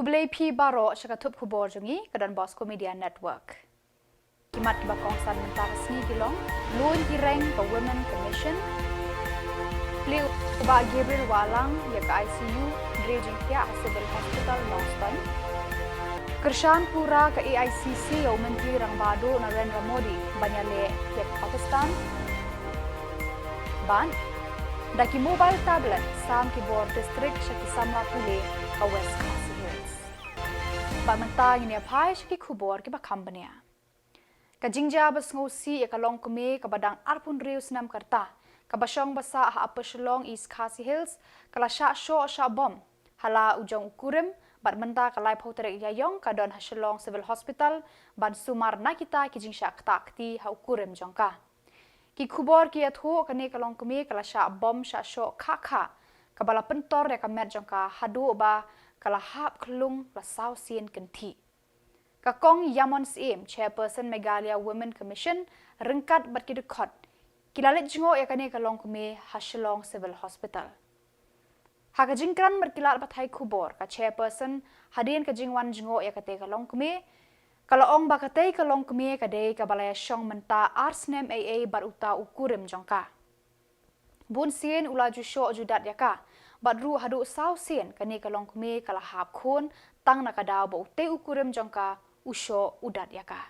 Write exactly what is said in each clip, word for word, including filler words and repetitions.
Khublei phi baroh sha ka thup khubor jong ngi ka Don Bosco Media Network. Ki mat kiba kongsan mynta ka sngi ki long: Lun ki reng ka Women Commission. Plie u Bah Gabriel Wahlang ïa ka I C U, hynriew jingphiah ha Civil Hospital Nongstoiñ. Kyrshan pura ka A I C C ïa u Myntri Rangbah Duh Narendra Modi ban ïaleh ïa ka Pakistan. Bad da ki mobile tablet sam ki bor district sha ki samla pule ka West Khasi Hills. Bad mynta ngin ïa phai sha ki khubor kiba kham bniah. Ka jingjia ba sngewsih ïa ka longkmie kaba dang arphew hynriew snem ka rta, kaba shong ba sah ha Upper Shillong, East Khasi Hills, ka la shah shoh shah bom ha la u jong u kurim, bad mynta ka laiphew tarik Ïaïong ka don ha Shillong Civil Hospital ban sumar na kita ki jingshah ktah kti ha u kurim jong ka. Ki khubor ki ïathuh kane ka longkmie ka la shah bom shah shoh khah khah, kaba la pyntor ïa ka met jong ka haduh ba ka la hap khlung la saw sien kynthih. Ka Kong Ïamon Syiem, Chairperson Meghalaya Women Commission, ryngkat bad ki dkhot, ki la leit jngoh ïa kane ka longkmie ha Shillong Civil Hospital. Ha ka jingkren bad ki lad pathai khubor, ka Chairperson, hadien ka jingwan jngoh ïa katei ka longkmie, ka la ong ba katei ka longkmie ka dei kaba la ïashong mynta ar snem ei ei bad uta u kurim jong ka. Bun sien u la ju shoh ju dat ïa ka, bad ruh haduh saw sien kane ka longkmie ka la hap khun, tang na ka daw ba utei u kurim jong ka u shoh u dat ïa ka.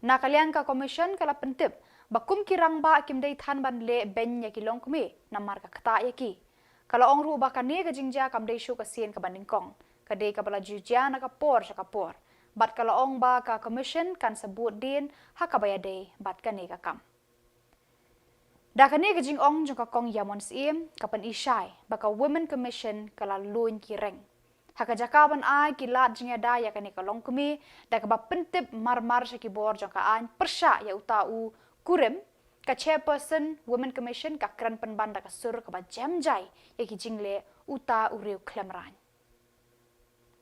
Na ka liang ka Commission ka la pyntip ba kum ki rangbah kim dei than ban leh beiñ ïa ki longkmie namar ka ktah ïa ki. Ka la ong ruh ba kane ka jingjia kam dei shuh ka sien kaba nyngkong, ka dei kaba la ju jia na ka por sha ka por. Bad ka la ong ba ka Commission kan sa bud dien ha kaba ïadei bad kane ka kam. Da kane ka jingong jong ka Kong Ïamon Syiem ka pyni shai ba ka Women Commission ka la lun ki reng. Ha ka jaka ban ai ki lad jingïada ïa kane ka longkmie, da kaba pyntip marmar sha ki bor jong ka aiñ pyrshah ïa uta u kurim, ka Chairperson Women Commission ka kren pynban da ka sur kaba jem jai ïa ki jingleh uta u riew khlem raiñ.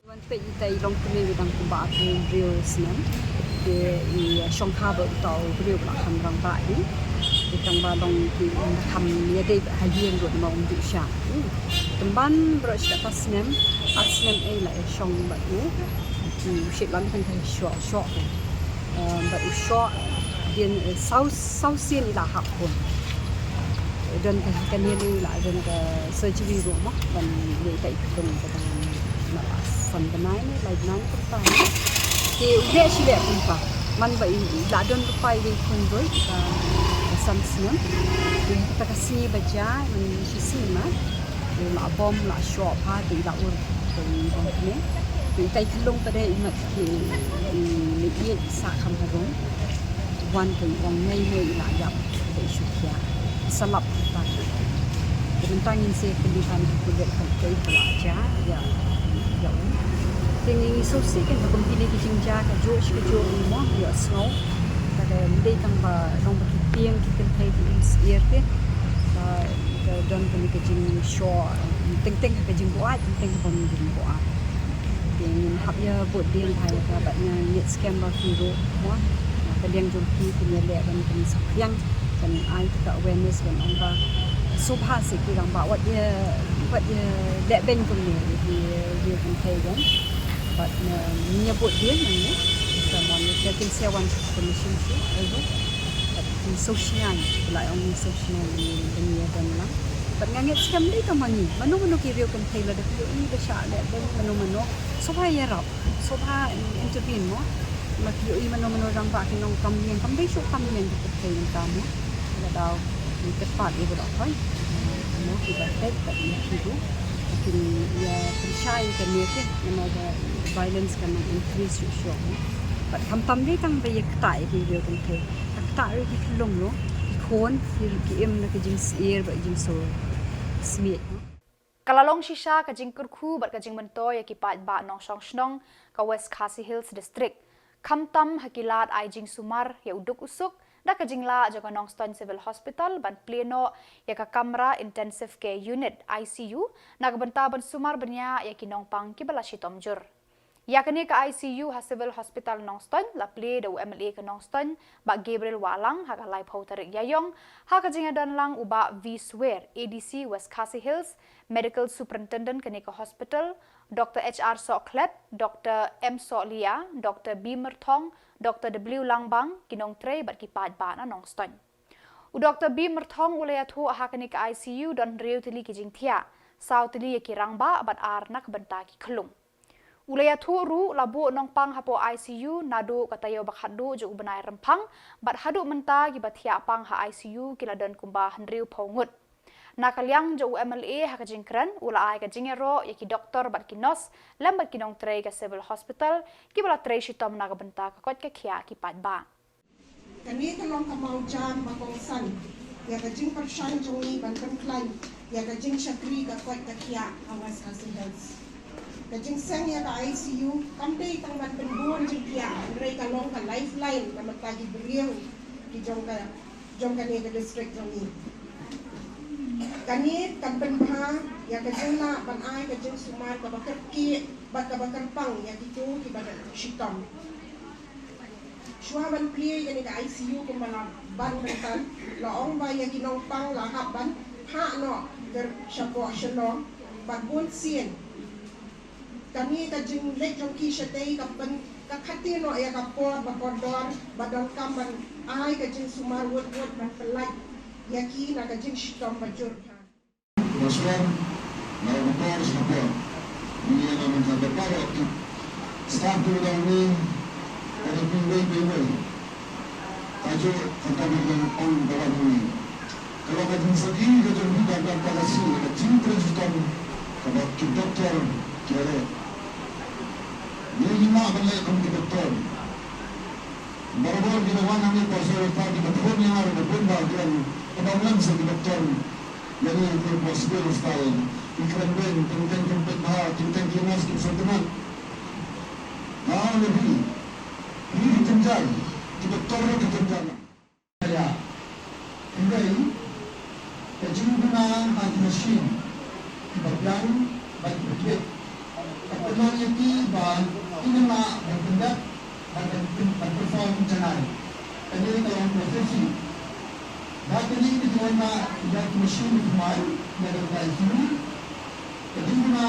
Wan peit ita i longkmie i dang kumba arphew hynriew snem. Te i shong ha ba uta u briew ba la kham rangbah hi. Te tang ba long ki um da kham ïadei ha ïing ruh namar um dih sha. Hmm. Tymban baroh shi katta snem, ar snem ei la ïashong bad u. Ki u shit lam kan kan shoh shoh. Eh, bad u shoh dien, eh, saw saw sien i la hap khun. Don ka kane ruh i la don ka surgery ruh mo ban leh ita i khlung ka dang na la san bnai ne lai bnai ne kumta. Te u leh shi leh kumta. Man ba i la don ruh pa iwei khun ruh ka san snem. Te kata ka sngi ba jia man shi sngi ma. Te la bom la shoh bha te i la ur te i bom kane. Te i tai khlung pat de i mat te i leh i sa kham harum. Wan te i ong mei mei i la ïap te i shu khia. Sa lap ta. Te mynta ngin sa kylli han ki pulit kan kei ka la jia ïa ïa u. Te ngi sngewsih kan ba kum kine ki jingjia ka juh shi ka juh mo ïa sngew. Ka dei tang ba dang ba ki tieng ki kynthei ki im syier te. Ba ka don kane ka jingshoh, teng teng ka jingbuaid, teng teng ka bym jingbuaid. Te ngin hap ïa bud dien bha ïa ka bad nga ngeit skhem ba phi ruh mo. Ka liang jong phi phin ïaleh ban pynsaphriang, ban ai ka awareness ban ong ba sngewbha seh ki rangbah wat ïa, wat ïa leh beiñ kumne ïa ki, ïa ki kynthei jong. Bad ngin ïa bud dien nangne. Ka mon ïa kin sa wan commission seh ai ruh. Bad ki sngewsynei, la ong ki sngewsynei ban ïa don lang. Bad nga ngeit skhem dei tang ma ngi. Mano mano ki riew kynthei lada phi ïohi ba shah leh beiñ mano mano. Sngewbha ïarap. Sngewbha intervene mo. Ma phi ïohi mano mano rangbah ki nongkam ïing, kam dei shuh kam ïing ki kynthei mynta mo. Lada ki kyrpad ïa ba dohkha. Mo ki ba peit bad ïa ki ruh. Kin ïa pynshai ïa kane te namar ba violence kan nang increase shuh shuh mo. Bad khamtam dei tang ba ïa ktah ïa ki riew kynthei. Ka ktah ruh ki khyllung ruh, ki khun, ki, ki im na ka jingsyier bad ka jingsngewsynei mo. Ka la long shisha ka jingkyrkhu bad ka jingmyntoi ïa ki paidbah nongshong shnong ka West Khasi Hills District. Khamtam ha ki lad ai jingsumar ïa u duk u suk da ka jinglah jong ka Nongstoiñ Civil Hospital ban plie noh ïa ka kamra Intensive Care Unit, I C U, na ka bynta ban sumar bniah ïa ki nongpang kiba la shitom jur. Ïa kane ka I C U ha Civil Hospital Nongstoiñ la plie da u M L A ka Nongstoiñ, Bah Gabriel Wahlang, ha ka laiphew tarik Ïaïong, ha ka jingïadon lang u Bah V Swer, A D C West Khasi Hills, Medical Superintendent kane ka hospital, Doctor H R Sohkhlet, Doctor M Sohliya, Doctor B Myrthong, Doctor W Langbang, ki nongtrei bad ki paidbah na Nongstoiñ. U Doctor B Myrthong u la ïathuh ha kane ka I C U don hynriew tylli ki jingthiah, saw tylli ïa ki rangbah bad ar na ka bynta ki khyllung. U la ïathuh ruh la buh nongpang hapoh I C U naduh ka taïew ba khatduh jong u bnai Rymphang, bad haduh mynta kiba thiah pang ha I C U ki la don kumba hynriewphew ngut. Na ka liang jong u M L A ha ka jingkren, u la ai ka jingïaroh ïa ki doktor bad ki nurse, lem bad ki nongtrei ka Civil Hospital, kiba la trei shitom na ka bynta ka koit ka khiah ki paidbah. Kane ka long ka mawjam ba kongsan ïa ka jingpyrshang jong ngi ban pynkhlaiñ ïa ka jingshakri ka koit ka khiah ha West Khasi Hills. Ka jingseng ïa ka I C U kam dei tang ban pynbun jingthiah, hynrei ka long ka lifeline na bynta ki briew ki jong ka, jong kane ka district jong ngi. Kane kan pynbha ïa ka jinglah ban ai ka jingsumar kaba kyrkieh bad kaba kyrpang ïa kito kiba shitom. Shuwa ban plie ïa kane ka I C U kumba la ban mynta, la ong ba ïa ki nongpang la hap ban phah noh shapoh Shillong bad bun sien. Kane ka jingleit jong ki shatei ka pyn, ka khatin noh ïa ka por ba kordor ba donkam ban ai ka jingsumar wut wut ban pyllait ïa ki na ka jingshitom ba jur bha. Ba shuwa, la u doctor sha por. Ni ïa la mynta doctor, ki staff ki dang ni, ka dang ni wei wei wei. Ka ju ka dang ni ong ka dang ni. Ka la ka jingsaki ka jong ni ka dang ka la si ka jingtrei shitom kaba ki doctor ki leh. Ni ngi ma ban leh kum ki doctor. Barabor ki la wan hangne por sha por ki la phone ïa nga ruh ka phone ba ki wan ka dang lem sha ki doctor. Ïa ngi hangne por sha por style. Ki kren beiñ, ki kren ki peit bha, ki kren ki nas ki sentimen. Nga ong ïa phi. Phi ki jynjar, ki doctor ruh ki jynjar. Ïa. Hynrei ka jingduna ha ki machine kiba biang bad kiba kit ka pynlong ïa ki ba kin ym lah ban pyndep bad ban pyn-, ban perform janai. Kane ka long ka safety. Bad kane ka jingduna ïa ki machine ki thymmai ïa ka I C U. Ka jingduna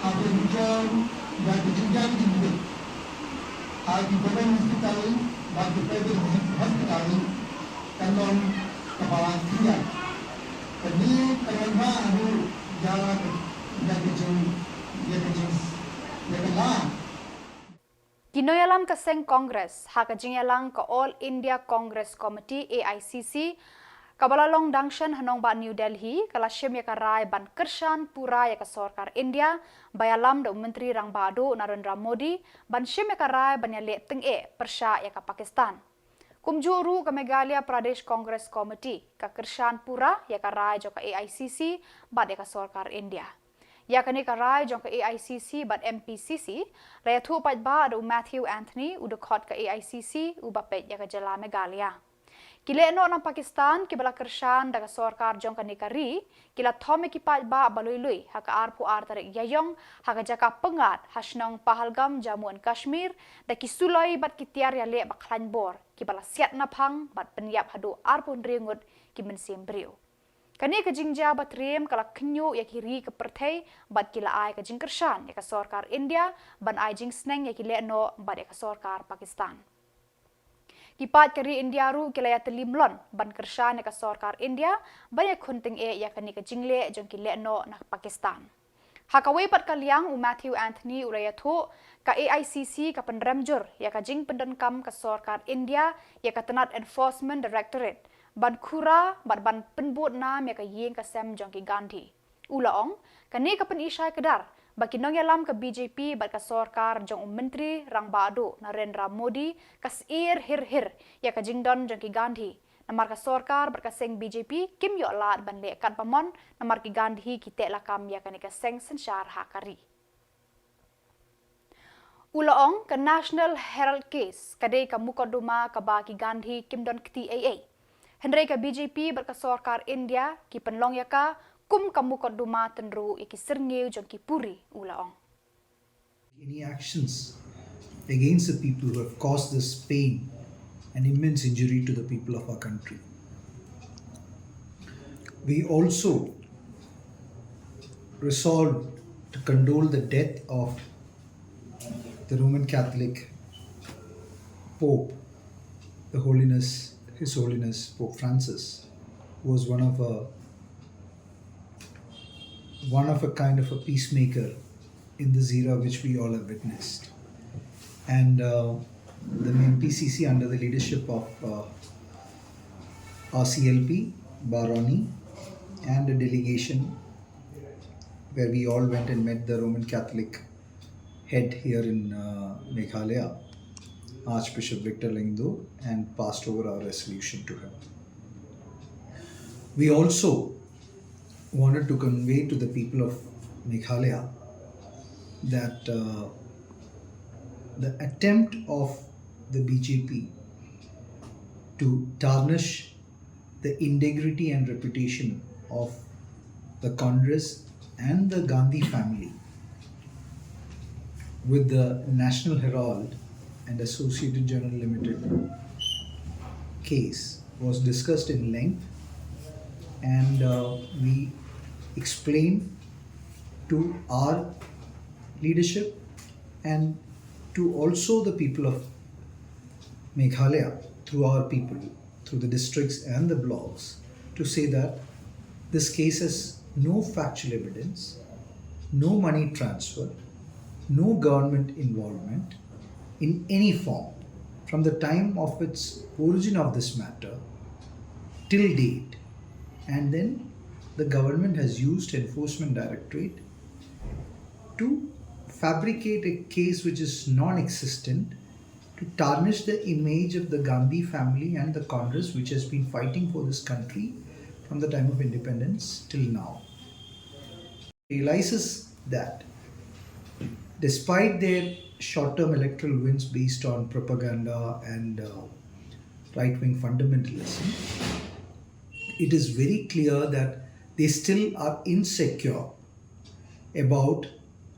ha ka jingbiang ïa ka jingbiang jingbiang ha ki government hospital bad ki private hospital. Kan long kaba khia. Kane ka long ba haduh ïa ka, ïa ka jing, ïa ka jing, ïa ka la. Ki nongïalam ka seng Congress ha ka jingïalang ka All India Congress Committee, A I C C, kaba la long dang shen ha nongbah New Delhi, ka la shim ïa ka rai ban kyrshan pura ïa ka sorkar India ba ïalam da u Myntri Rangbah Duh Narendra Modi ban shim ïa ka rai ban ïaleh tyngeh pyrshah ïa ka Pakistan. Kumjuh ruh ka Meghalaya Pradesh Congress Committee ka kyrshan pura ïa ka rai jong ka A I C C bad ïa ka sorkar India. Ïa kane ka rai jong ka A I C C bad M P C C la ïathuh paidbah da u Matthew Anthony, u dkhot ka A I C C uba peit ïa ka jylla Meghalaya. Ki lehnoh na Pakistan kiba la kyrshan da ka sorkar jong kane ka ri ki la thom ïa ki paidbah ba lui lui ha ka arphew ar tarik Ïaïong ha ka jaka pyngngad ha shnong Pahalgam, Jammu and Kashmir, da ki suloi bad ki tiar ïaleh ba khlaiñ bor kiba la siat naphang bad pynïap haduh arphew hynriew ngut ki mynsiem briew. Kane ka jingjia ba triem ka la khynñiuh ïa ki ri ka pyrthei bad ki la ai ka jingkyrshan ïa ka sorkar India ban ai jingsneng ïa ki lehnoh bad ïa ka sorkar Pakistan. Ki paid ka ri India ruh ki la ïatylli mlien ban kyrshan ïa ka sorkar India ban ïakhun tyngeh ïa kane ka jingleh jong ki lehnoh na Pakistan. Ha kawei pat ka liang, u Matthew Anthony u la ïathuh, ka A I C C ka pynrem jur ïa ka jingpyndonkam ka sorkar India ïa ka tnat Enforcement Directorate ban khura bad ban pynbud nam ïa ka ïing ka sem jong ki Gandhi. U la ong, kane ka pynishai kdar ba ki nongïalam ka B J P bad ka sorkar jong u Myntri Rangbah Duh Narendra Modi ka syier hir hir ïa ka jingdon jong ki Gandhi. Namar ka sorkar bad ka seng B J P kim ïoh lad ban leh katba mon namar ki Gandhi ki teh lakam ïa kane ka seng synshar ha ka ri. U la ong, ka National Herald case ka dei ka mukotduma kaba ki Gandhi kim don kti ei ei. Hynrei ka B J P bad ka sorkar India ki pynlong ïa ka kum ka mukotduma tynruh ïa ki syrngiew jong ki puri, u la ong. any actions against the people who have caused this pain and immense injury to the people of our country. We also resolved to condole the death of the Roman Catholic Pope, the Holiness, His Holiness Pope Francis, who was one of a one of a kind of a peacemaker in this era which we all have witnessed. And uh, the M P C C, under the leadership of uh, R C L P, Baroni, and a delegation where we all went and met the Roman Catholic head here in uh, Meghalaya, Archbishop Victor Lyngdoh, and passed over our resolution to him. We also wanted to convey to the people of Meghalaya that uh, the attempt of the B J P to tarnish the integrity and reputation of the Congress and the Gandhi family with the National Herald and Associated Journal Limited case was discussed in length, and uh, we explained to our leadership and to also the people of Meghalaya through our people, through the districts and the blocks, to say that this case has no factual evidence, no money transfer, no government involvement in any form from the time of its origin of this matter till date. And then the government has used Enforcement Directorate to fabricate a case which is non existent, to tarnish the image of the Gandhi family and the Congress, which has been fighting for this country from the time of independence till now. Realizes that despite their short term electoral wins based on propaganda and uh, right wing fundamentalism, it is very clear that they still are insecure about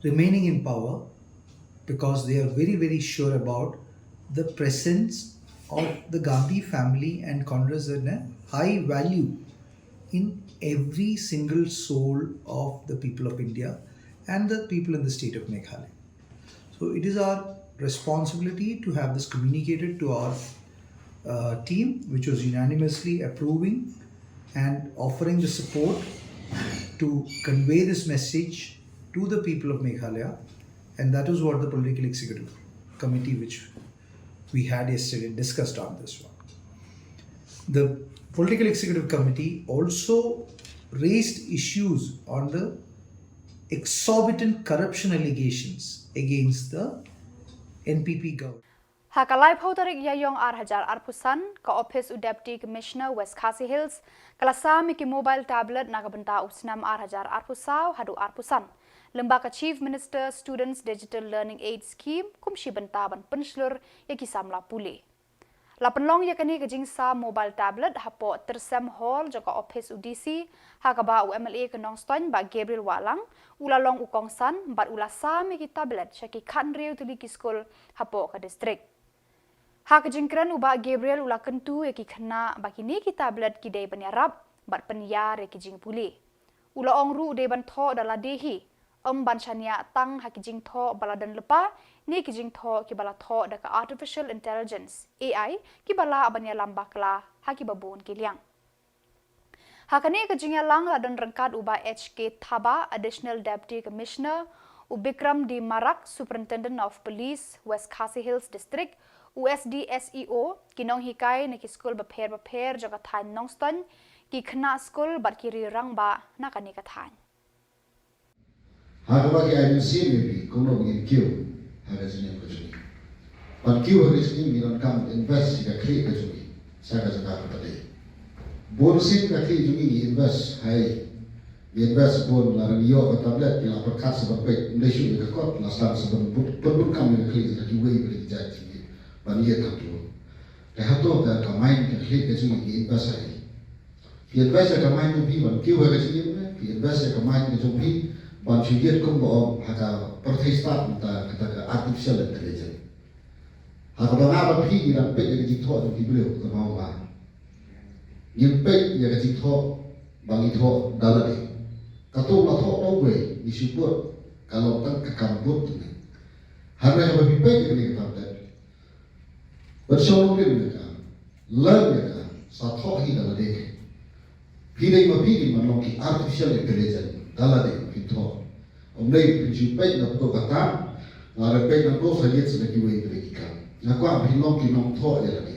remaining in power because they are very, very sure about the presence of the Gandhi family and Congress in a high value in every single soul of the people of India and the people in the state of Meghalaya. So it is our responsibility to have this communicated to our uh, team, which was unanimously approving and offering the support to convey this message to the people of Meghalaya, and that was what the political executive committee, which we had yesterday, discussed on this one. The political executive committee also raised issues on the exorbitant corruption allegations against the N P P government. Ha ka laiphew tarik Ïaïong ar hajar arphew san, ka Office u Deputy Commissioner West Khasi Hills ka la sam ïa ki mobile tablet na ka bynta u snem ar hajar arphew saw haduh arphew san, lem bad ka Chief Minister Students Digital Learning Aid Scheme kum shi bynta ban pynshlur ïa ki samla pule. La pynlong ïa kane ka jingsam mobile tablet hapoh Tyrsem Hall jong ka office u D C, ha kaba u M L A ka Nongstoiñ, Bah Gabriel Wahlang, u la long u kongsan bad u la sam ïa ki tablet sha ki khathynriew tylli ki skul hapoh ka district. Ha ka jingkren, u Bah Gabriel u la kyntu ïa ki khynnah ba kine ki tablet ki dei ban ïarap bad pynïar ïa ki jingpule. U la ong ruh dei ban thoh da lade hi, ym ban shaniah tang ha ki jingthoh ba la don lypa ne ki jingthoh kiba la thoh da ka artificial intelligence, A I, kiba lah ban ïalam bakla ha kiba bun ki liang. Ha kane ka jingïalang la don ryngkat u Bah H K Thabah, Additional Deputy Commissioner, u Bikram D Marak, Superintendent of Police, West Khasi Hills District, u S D S E O, ki nonghikai na ki skul bapher bapher jong ka thaiñ Nongstoiñ, ki khynnah skul bad ki riew rangbah na kane ka thaiñ. Ha kaba ki ai mynsiem ïa phi kumno ba ngin kiew ha ka jingim ka jong ngi. Ban kiew ha ka jingim ngi donkam invest ïa ka khlieh ka jong ngi sha ka jaka kaba dei. Bun sien ka khlieh jong ngi ngi invest ha ei, ngi invest bun, lada ngi ïoh ka tablet ngi la pyrkhat sa ban peit, ym dei shuh ïa ka kot, la sdang sa ban pynbun kam ïa ka khlieh ïa kiwei pat ki jait jingim ban ïa tang tu. Te hato ka, ka mind ka khlieh ka jong ngi ngi invest ha ei? Phi invest ïa ka mind jong phi ban kiew ha ka jingim ne phi invest ïa ka mind ka jong phi Ban shu ïit kumba ong ha ka pyrthei stad mynta kata ka artificial intelligence. Ha kaba nga bad phi ngi dang peit ïa ka jingthoh jong ki briew kaba ong ba ngim peit ïa ka jingthoh ba ngi thoh da lade. Kato la thoh da uwei ngi shu bud ka long tang ka kam bud te. Hynrei haba phi peit ïa kane ka tablet, ban shong rim ïa ka, learn ïa ka, sa thoh hi da lade. Phi dei ma phi dei ban long ki artificial intelligence da lade phin thoh. Ym dei phin shu peit na pdeng ka tam, lada peit na pdeng sa ïit sa da kiwei kiwei ki kam. Nga kwah phin long ki nongthoh ïa lade.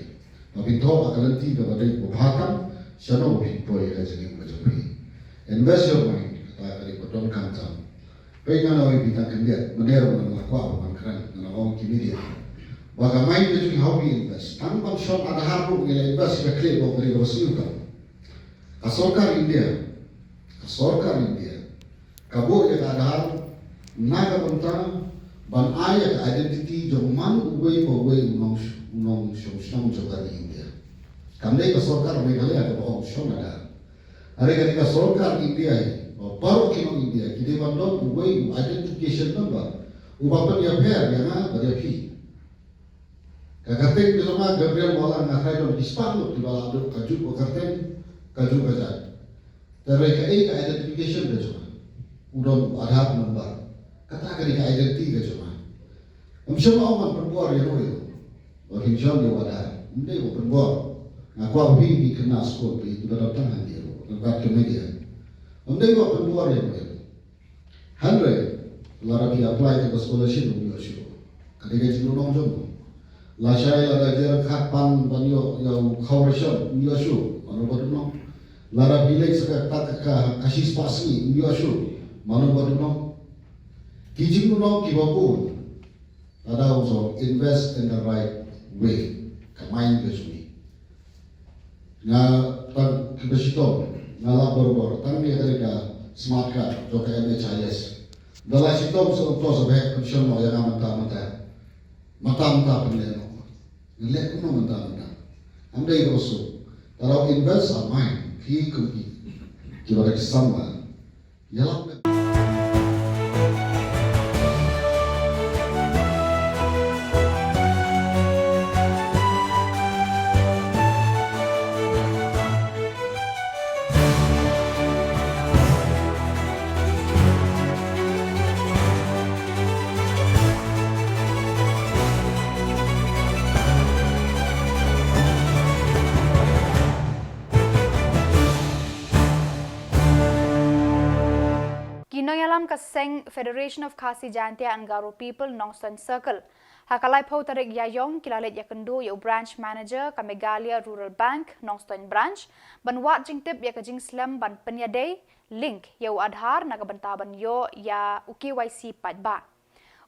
Ba phin thoh ha ka lynti kaba dei kaba bha tam, shano ba phin poi ïa ka jingim ka jong phi. Invest your mind, kata ka dei ba donkam tam. Peit nga la ong ïa phi tang khyndiat, mynta ruh nga la kwah ban kren, nga la ong ki media. Ba ka mind ka jong ngi ha u invest. Tang ban shon Aadhaar ruh ngi la invest ka khlieh ba ka dei kaba sniew tam. Ka sorkar India, ka sorkar India, ka buh ïa ka Aadhaar na ka bynta ban ai ïa ka identity jong man uwei pa uwei u nong, u nongshong shnong jong ka ri India. Kam dei ka sorkar Meghalaya kaba ong shon Aadhaar. Hynrei ka dei ka sorkar India hi, ba baroh ki nong India ki dei ban don uwei u identification number uba pynïapher ïa nga bad ïa phi. Ka kyrteng ka jong nga Gabriel Mawla, nga tharai don ki spah ngut kiba lah duh kajuh ka kyrteng, kajuh ka jait. Te hynrei kaei ka identification ka jong nga? U don u Aadhaar number. Kata ka dei ka identity ka jong nga. Ym shym la ong ban pynbor ïano ïano. Ba phin shon ïa u Aadhaar. Ym dei ba pynbor. Nga kwah ba phi ki khynnah skul, phi kiba don tang hangne ruh, ryngkat ka media. Ym dei ba pynbor ïano ïano. Hynrei lada phi apply ïa ka scholarship ym ïoh shuh. Ka dei ka jingdon jong u. Lashai lada jer khat pan ban ïoh ïa u khaw ration ym ïoh shuh. Mano ba dun long? Lada phi leit sa ka, ka, ka, ka shi spah sngi ym ïoh shuh. Mano ba dun long? Ki jingdon kiba bun. Lada u shu invest in the right way. Ka mind ka jong ngi. Nga tang kiba shitom, nga lap borbor, tang ïa kane ka smart card jong ka M H I S. Da la shitom sa uto sa beh pynshong noh ïa nga mynta mynta. Mynta mynta pynleh noh. Ngan leh kumno mynta mynta? Ym dei kaba suk. Tang la invest our mind, phi kum ki, kiba da ki samla. Ïalap. Ki nongïalam ka seng Federation of Khasi Jaintia and Garo People Nongstoiñ Circle ha ka laiphew tarik Ïaïong ki la leit ïakynduh ïa u branch manager ka Meghalaya Rural Bank Nongstoiñ Branch ban wad jingtip ïa ka jingslem ban pynïadei, link, ïa u Aadhaar na ka bynta ban ïoh ïa u K Y C paidbah.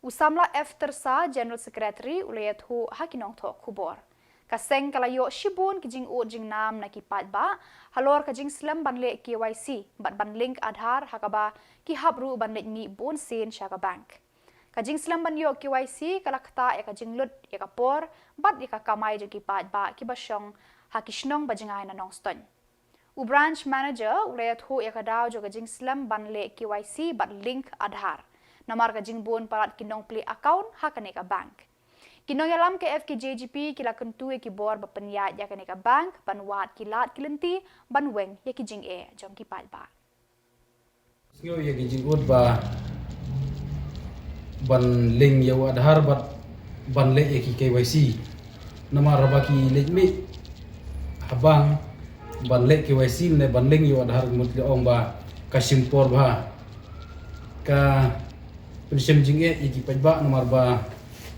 U samla F Tyrsa, General Secretary, u la ïathuh ha ki nongthoh khubor. Ka seng ka la ïoh shibun ki jingud jingnam na ki paidbah halor ka jingslem ban leh K Y C bad ban link Aadhaar, ha kaba ki hap ruh ban leit mih bun sien sha ka bank. Ka jingslem ban ïoh K Y C ka la ktah ïa ka jinglut ïa ka por bad ïa ka kamai jong ki paidbah kiba shong ha ki shnong ba jngai na Nongstoiñ. U branch manager u la ïathuh ïa ka daw jong ka jingslem ban leh K Y C bad link Aadhaar namar ka jingbun palat ki nongplie account ha kane ka bank. Ki nongïalam ka F K J G P ki la kyntu ïa ki bor ba pynïaid ïa kane ka bank ban wad ki lad ki lynti ban weng ïa ki jingeh jong ki paidbah. Sngew ïa ki jingud ba ban link ïa u Aadhaar bad ban leh ïa ki K Y C. Namar haba ki leit mih ha bank ban leh K Y C ne ban link ïa u Aadhaar, ka mut la ong ba ka shim por bha. Ka pynshim jingeh ïa ki paidbah namar ba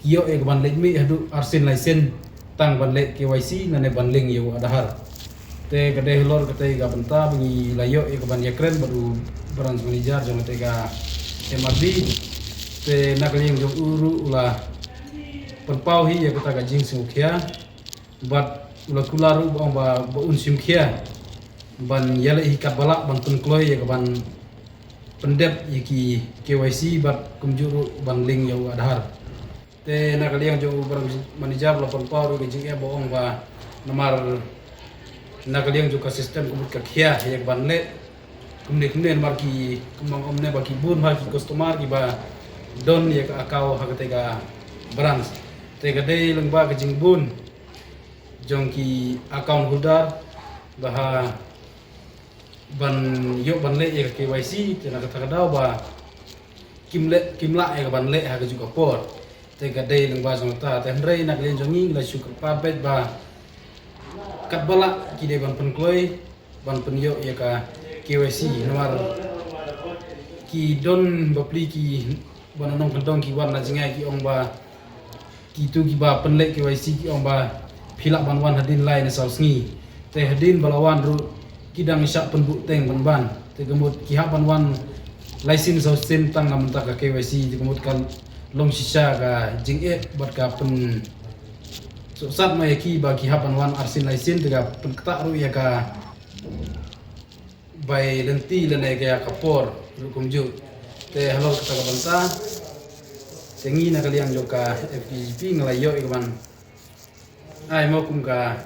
ki ïoh ïa ka ban leit mih haduh arsien laisien tang ban leh K Y C lane ban link ïa u Aadhaar. Te ka dei halor katei ka bynta ba ngi la ïoh ïa ka ban ïakren bad u branch manager jong katei ka M R B. Te na ka liang jong u ruh u la pynpaw hi ïa kata ka jingsngewkhia bad u la kular ruh ba ong ba, ba un shim khia ban ïaleh hi katba lah ban pynkloi ïa ka ban pyndep ïa ki K Y C bad kumjuh ruh ban link ïa u Aadhaar. Te na ka liang jong u branch manager la pynpaw ruh ka jingeh ba ong ba namar na ka liang jong ka system ka mut ka khia ïa ka ban leh Kumne kumne namar ki, kumne kumne ba ki bun ha ki customer kiba don ïa ka account ha kata ka branch. Te ka dei lyngba ka jingbun jong ki account holder ba ha ban ïoh ban leh ïa ka K Y C, te na kata ka daw ba kim leh, kim lah ïa ka ban leh ha ka juh ka por. Te ka dei lyngba jong kata, te hynrei na ka liang jong ngi la shu kyrpad beit ba katba lah ki dei ban pynkloi ban pynïoh ïa ka K Y C namar ki don bapli ki ban nongkyndong ki wan na jngai ki ong ba kitu kiba pynleh K Y C ki ong ba phi lah ban wan hadien lai ne saw sngi. Te hadien ba la wan ruh ki dang shah pynbuhteng ban ban. Te ka mut ki hap ban wan lai sien saw sien tang na mynta ka K Y C, te ka mut ka long shisha ka jingeh bad ka pyn suk sat ma ïa ki ba ki hap ban wan arsien lai sien, te ka pynktah ruh ïa ka bai lynti lane ka ïa ka por ruh kumjuh. Te halor kata ka bynta te ngi na ka liang jong ka F K J P nga la ïoh ïa ka ban ai mo kum ka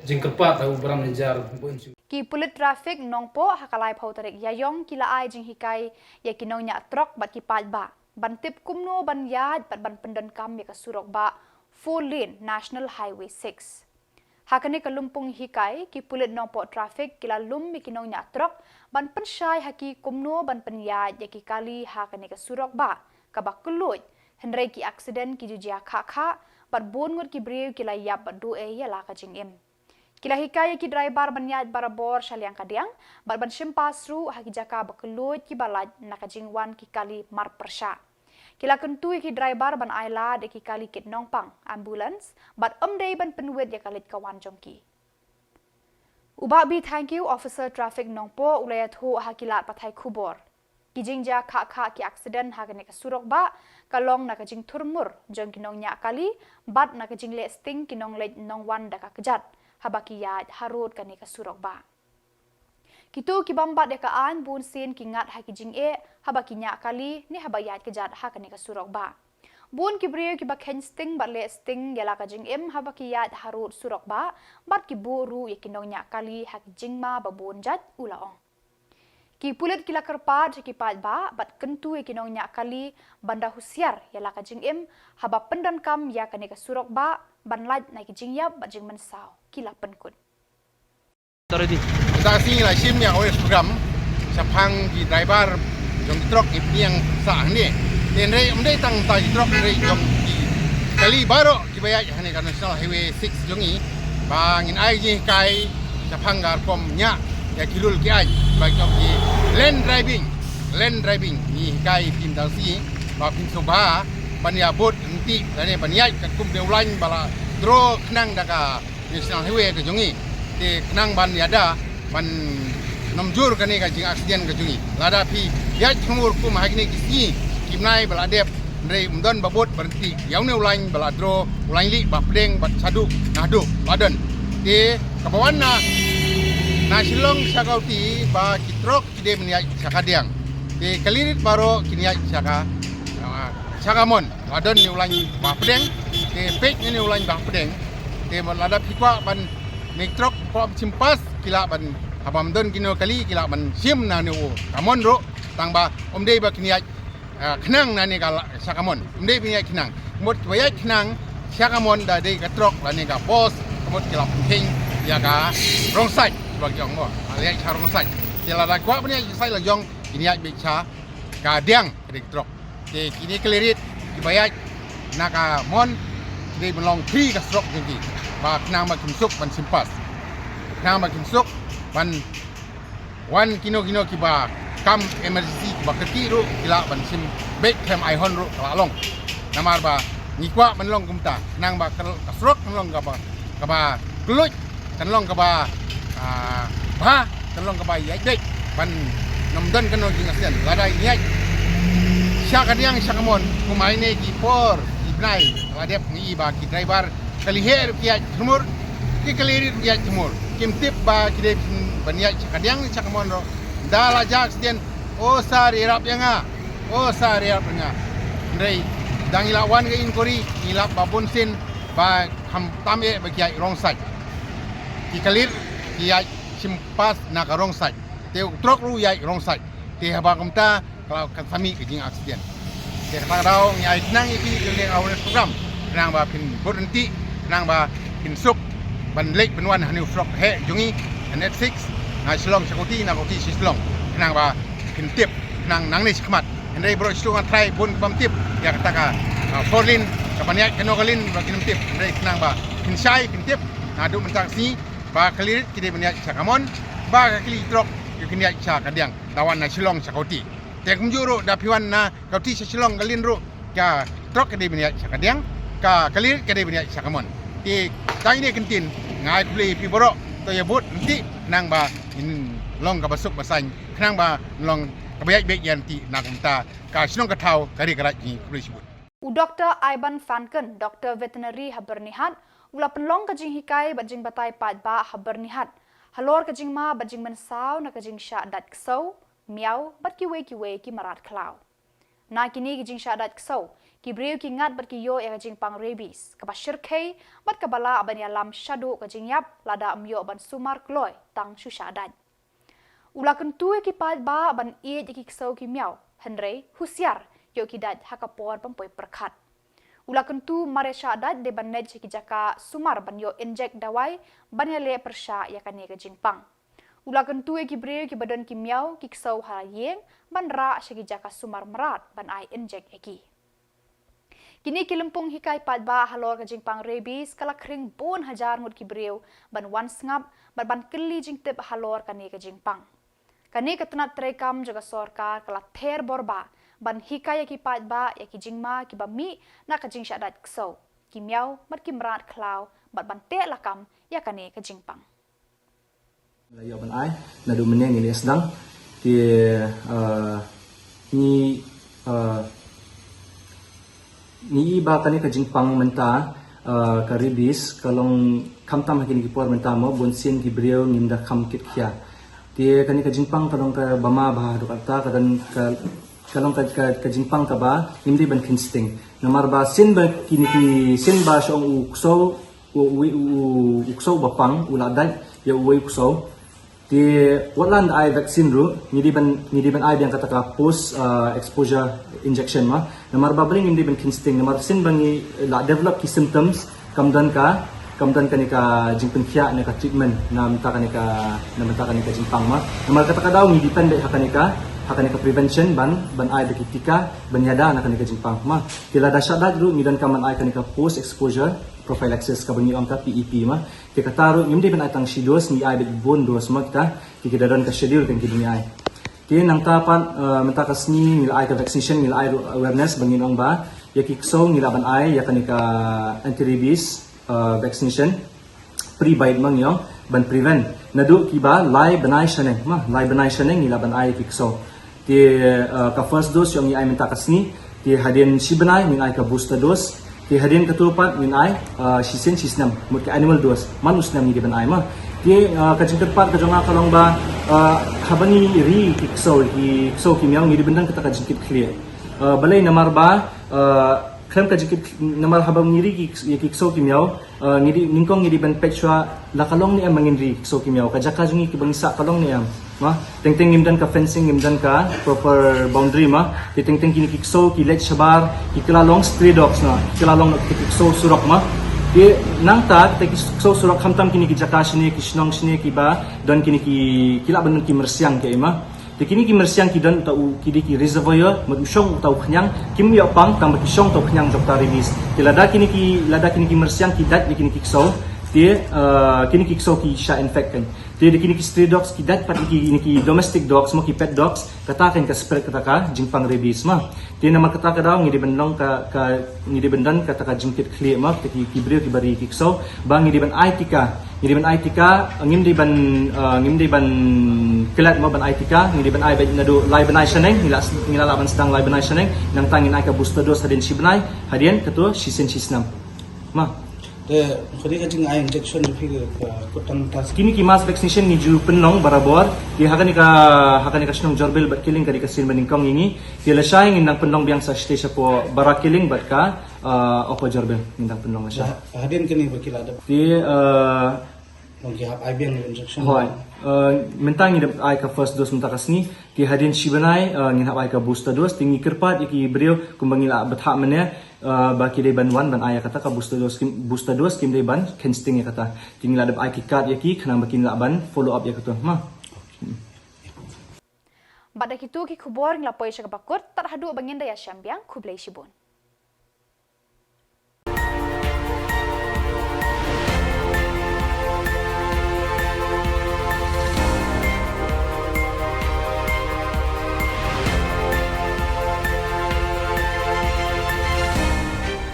jingkyrpad ha u Branch Manager Bo Inshu. Ki pulit traffic Nongpoh ha ka laiphew tarik Ïaïong ki la ai jinghikai ïa ki nongñiah trok bad ki paidbah ban tip kumno ban ïaid bad ban pyndonkam ïa ka surok bah four lane National Highway six. Ha kane ka lympung hikai, ki pulit Nongpoh traffic ki la lum ïa ki nongñiah trok ban pynshai ha ki kumno ban pynïaid ïa ki kali ha kane ka surok bah kaba kylluid, hynrei ki aksiden ki ju jia khah khah bad bun ngut ki briew ki la ïap bad duh ei ïa la ka jingim. Ki la hikai ïa ki driver ban ïaid barabor sha liang ka diang bad ban shim pass ruh ha ki jaka ba kylluid kiba lait na ka jingwan ki kali mar pyrshah. Ki la kyntu ïa ki driver ban ai lad ïa ki kali kit nongpang, ambulance, bad ym dei ban pynwit ïa ka leit ka wan jong ki. U Bah B Thank You, Officer Traffic Nongpoh, u la ïathuh ha ki lad pathai khubor. Ki jingjia khah khah ki aksiden ha kane ka surok bah ka long na ka jingthurmur jong ki nongñiah kali bad na ka jingleh sting ki nongleit nongwan da ka kjat haba ki ïaid harud kane ka surok bah. Kito ki bym bat ïa ka aiñ bun sien ki ngat ha ki jingeh haba ki ñiah kali ne haba ïaid kjat ha kane ka surok bah. Bun ki briew kiba kheiñ sting bad leh sting ïa la ka jingim haba ki ïaid harud surok bah bad ki buh ruh ïa ki nongñiah kali ha ki jingma ba bun jait, u la ong. Ki pulit ki la kyrpad ïa ki paidbah bad kyntu ïa ki nongñiah kali ban da husiar ïa la ka jingim haba pyndonkam ïa kane ka surok bah ban lait na ki jingïap bad jingmynsaw ki la pynkut. Authority. Mynta ka sngi la shim ïa ka awareness program shaphang ki driver jong ki trok ki pynïeng sah hangne. Te hynrei ym dei tang mynta ki trok, hynrei jong ki kali baroh kiba ïaid hangne ka National Highway six jong ngi ba ngin ai jinghikai shaphang ka rukom ñiah ïa ki rule ki aiñ ba jong ki lane driving, lane driving. Ngi hikai phi mynta ka sngi ba phin sngewbha ban ïa bud ryntih lane ban ïaid katkum une u lain ba la draw khnang da ka National Highway ka jong ngi. Te khnang ban ïada ban nym jur kane ka jingaksiden ka jong ngi. Lada phi ïaid thmu rukom ha kine ki sngi ki bnai ba la dep, hynrei ym don ba bud ba ryntih ïa une u lain ba la draw, u lain lieh ba pdeng bad shaduh naduh ba don. Te kaba wan na, na Shillong sha Guwahati ba ki trok ki dei ban ïaid sha ka diang. Te kali rit baroh kin ïaid sha ka, ah, sha ka mon. Ba don une u lain ba pdeng, te peit une u lain ba pdeng. Te lada phi kwah ban, ne ki trok kwah shim pass, ki lah ban, haba ym don kino kali, ki lah ban shim na une u ka mon ruh, tang ba ym dei ba kin ïaid, ah, khnang na ne ka la-, sha ka mon. Ym dei ba kin ïaid khnang. Ka mut kiba ïaid khnang sha ka mon da dei ka trok lane ka bus, ka mut ki la pynkheiñ ïa ka wrong side, ba ki ong mo. Ba la ïaid sha wrong side. Te lada kwah ban ïaid sha side la jong, kin ïaid beit sha ka diang ka dei ka trok. Te kine ki lari kiba ïaid na ka mon ki dei ban long free ka surok jong ki. Ba khnang ba kim suk ban shim pass. Khnang ba kim suk ban wan kino kino kiba kam emergency kiba kyrkieh ruh ki lah ban shim beit, khlem ai hon ruh ka la long. Namar ba ngi kwah ban long kumta khnang ba ka, ka surok kan long kaba, kaba kylluid, kan long kaba, ah, bha, kan long kaba ïaid beit ban nym don kano jingaksiden. Lada ïaid sha ka diang sha ka mon kum ha kine ki por ki bnai la dep ngi i ba ki driver kali heh ruh ki ïaid thmu, ki kali rit ruh ki ïaid thmu. Kim tip ba ki dei ban ïaid sha ka diang sha ka mon ruh. Da la jia aksiden, o sir ïarap ïa nga, o sir ïarap ïa nga. Hynrei da ngi la wan ka inquiry ngi lap ba bun sien ba khamtam eh ba ki ïaid wrong side. Ki kali rit ki ïaid shim pass na ka wrong side. Te u truck ruh u ïaid wrong side. Te haba kumta ka la, ka la mih ka jing accident. Te kata ka daw ngi ai khnang ïa phi ka liang awareness program, khnang ba phin bud ryntih, khnang ba phin suk ban leit ban wan ha une u surok heh jong ngi, N H six, na Shillong sha Guwahati, na Guwahati sha Shillong, khnang ba phin tip, khnang nangne shakhmat. Hynrei baroh shi taïew nga tharai bun ki bym tip ïa kata ka, ah, four lane, ka ban ïaid kano ka lane ba kin ym tip. Hynrei khnang ba phin shai, phin tip naduh mynta ka sngi ba ka kali rit ki dei ban ïaid sha ka mon, ba ka kali truck ki kin ïaid sha ka diang, da wan na Shillong sha Guwahati. Te kumjuh ruh da phi wan na Guwahati sha Shillong ka lane ruh, ka truck ka dei ban ïaid sha ka diang, ka kali rit ka dei ban ïaid sha ka mon. Te tang ine ki ktien, nga ai khublei ïa phi baroh, to ïa bud ryntih, khnang ba ngin long kaba suk ba saiñ, khnang ba long kaba ïaid beit ïaid ryntih, na kumta ka shnong ka thaw ka ri ka raid. Ngi khublei shibun. U Doktor Ivan Fanken, Doktor Veterinary ha Byrnihat, u la pynlong ka jinghikai bad jingbatai paidbah ha Byrnihat halor ka jingma bad jingmynsaw na ka jingshah dait ksew, miaw bad kiwei kiwei ki mrad khlaw. Na kine ki jingshah dait ksew, ki briew ki ngat bad ki ïoh ïa ka jingpang rabies, kaba shyrkhei bad kaba lah ban ïalam shaduh ka jingïap lada ym ïoh ban sumar kloi tang shu shah dait. U la kyntu ïa ki paidbah ban ïeit ïa ki ksew ki miaw, hynrei husiar, ïoh ki dait ha ka por ban poi pyrkhat. U la kyntu mar ïa shah dait dei ban leit sha ki jaka sumar ban ïoh injek dawai ban ïaleh pyrshah ïa kane ka jingpang. U la kyntu ïa ki briew kiba don ki miaw ki ksew ha ïing ban rah sha ki jaka sumar mrad ban ai injek ïa ki. Kine ki lympung hikai paidbah halor ka jingpang rabies ka la khring bun hajar ngut ki briew ban wan sngap bad ban kylli jingtip halor kane ka jingpang. Kane ka tnat treikam jong ka sorkar ka la ther bor bah ban hikai ïa ki paidbah ïa ki jingma kiba mih na ka jingshah dait ksew, ki miaw bad ki mrad khlaw bad ban teh lakam ïa kane ka jingpang. La ïoh ban ai naduh mynne ngi la sdang. Te, eh, ngi, eh, ngi i ba kane ka jingpang mynta, eh, ka rabies ka long khamtam ha kine ki por mynta mo, bun sien ki briew ngim da kham kit khia. Te kane ka jingpang ka long kaba ma bha haduh katta, ka don ka, ka long ka, ka, ka jingpang kaba ngim dei ban kheiñ sting. Namar ba sien ba kine ki, sien ba shu ong u ksew, u, u, u, u ksew ba pang u la dait ïa uwei u ksew. Te wat la da ai vaccine ruh, ngi dei ban, ngi dei ban ai biang kata ka post, uh, exposure injection ma. Namar ba balei ngim dei ban kheiñ sting, namar sien ba ngi la develop ki symptoms, kam don ka, kam don kane ka jingpynkhiah ne ka treatment na bynta kane ka, na bynta kane ka jingpang ma. Namar kata ka daw ngi depend beit ha kane ka, ha kane ka prevention ban, ban ai da ki tika ban ïada na kane ka jingpang ma. Te lada shah dait ruh ngi donkam ban ai kane ka post exposure prophylaxis kaba ngi ong ka P E P ma. Te kata ruh ngim dei ban ai tang shi dose, ngi ai beit bun dose ma kita, ki, ki da don ka schedule kan ki ba ngi ai. Te nangta pat, eh, mynta ka sngi ngi la ai ka vaccination, ngi la ai ruh awareness ba ngin ong ba ïa ki ksew ngi lah ban ai ïa kane ka anti rabies, eh, vaccination, pre-bite ma ngi ong, ban prevent. Naduh kiba lai bnai shaneng ma, lai bnai shaneng ngi lah ban ai ïa ki ksew. Te, eh, ka first dose ïoh ngi ai mynta ka sngi. Te hadien shi bnai ngin ai ka booster dose. Te hadien katto pat ngin ai, eh, shisien shi snem, mut ka annual dose. Man u snem ngi dei ban ai ma. Te, eh, ka jingkyrpad ka jong nga ka long ba, eh, haba ngi ri ki ksew, ki ksew ki miaw ngi dei ban don kata ka jingkit khlieh. Eh, balei namar ba, eh, khlem ka jingkit, namar haba ngi ri ki, ïa ki ksew ki miaw, eh, ngi dei, nyngkong ngi dei ban peit shuwa la ka long ne em ba ngin ri ksew ki miaw, ka jaka jong ngi kiba ngi sah ka long ne em. Ma, teng teng ngim don ka fencing, ngim don ka proper boundary ma. Te teng teng kine ki ksew ki leit shabar, ki kylla long stray dogs ma, ki kylla long ki ksew surok ma. Te nangta kita ki ksew surok khamtam kine ki jaka shane, ki shnong shane kiba don kine ki, ki lah ban don ki myrsiang ki ma. Te kine ki myrsiang ki don uta u, ki dei ki reservoir, mut u shong uta u khñiang, kim ïoh pang tang ba ki shong uta u khñiang jong ka rabies. Te lada kine ki, lada kine ki myrsiang ki dait ïa kine ki ksew, te, eh, kine ki ksew ki shah infect kan. Te da kine ki stray dogs ki dait pat ïa kine ki domestic dogs, mo, ki pet dogs, kata kan ka spread kata ka jingpang rabies ma. Te namar kata ka daw ngi dei ban long ka, ka, ngi dei ban don kata ka jingkit khlieh ma, kita ki, ki briew kiba ri ki ksew, ba ngi dei ban ai tika, ngi dei ban ai tika, ngim dei ban, eh, ngim dei ban klet ma ban ai tika, ngi dei ban ai beit naduh lai bnai shaneng, ngi lah, ngi lah lah ban sdang lai bnai shaneng, nangta ngin ai ka booster dose hadien shi bnai, hadien katto shisien shi snem. Ma. Te, kane ka jingai injection jong phi ka, ka kut tang mynta. Kine ki mass vaccination ngi ju pynlong barabor. Te ha kane ka, ha kane ka shnong Jorbil bad Killing ka dei ka sien ba nyngkong ïa ngi. Te lashai ngin nang pynlong biang sa shatei shapoh Bara Killing bad ka, eh, Upper Jorbil ngin nang pynlong lashai. Hadien kane ba ki la dep. Te, eh, long ki hap ai biang injection. Hooid. Uh, mynta ngi dep ai ka first dose mynta ka sngi, te hadien shi bnai, uh, ngin hap ai ka booster dose, te ngi kyrpad ïa ki briew kumba ngi la bthah mynne, uh, ba ki dei ban wan ban ai ïa kata ka booster dose, kim, booster dose kim dei ban kheiñ sting ïa kata. Te ngi la dep ai ki card ïa ki khnang ba kin lah ban follow up ïa kata. Ma. Bad da kitu ki khubor ngi la poi sha kaba kut, tad haduh ba ngin da ïashem biang, khublei shibun.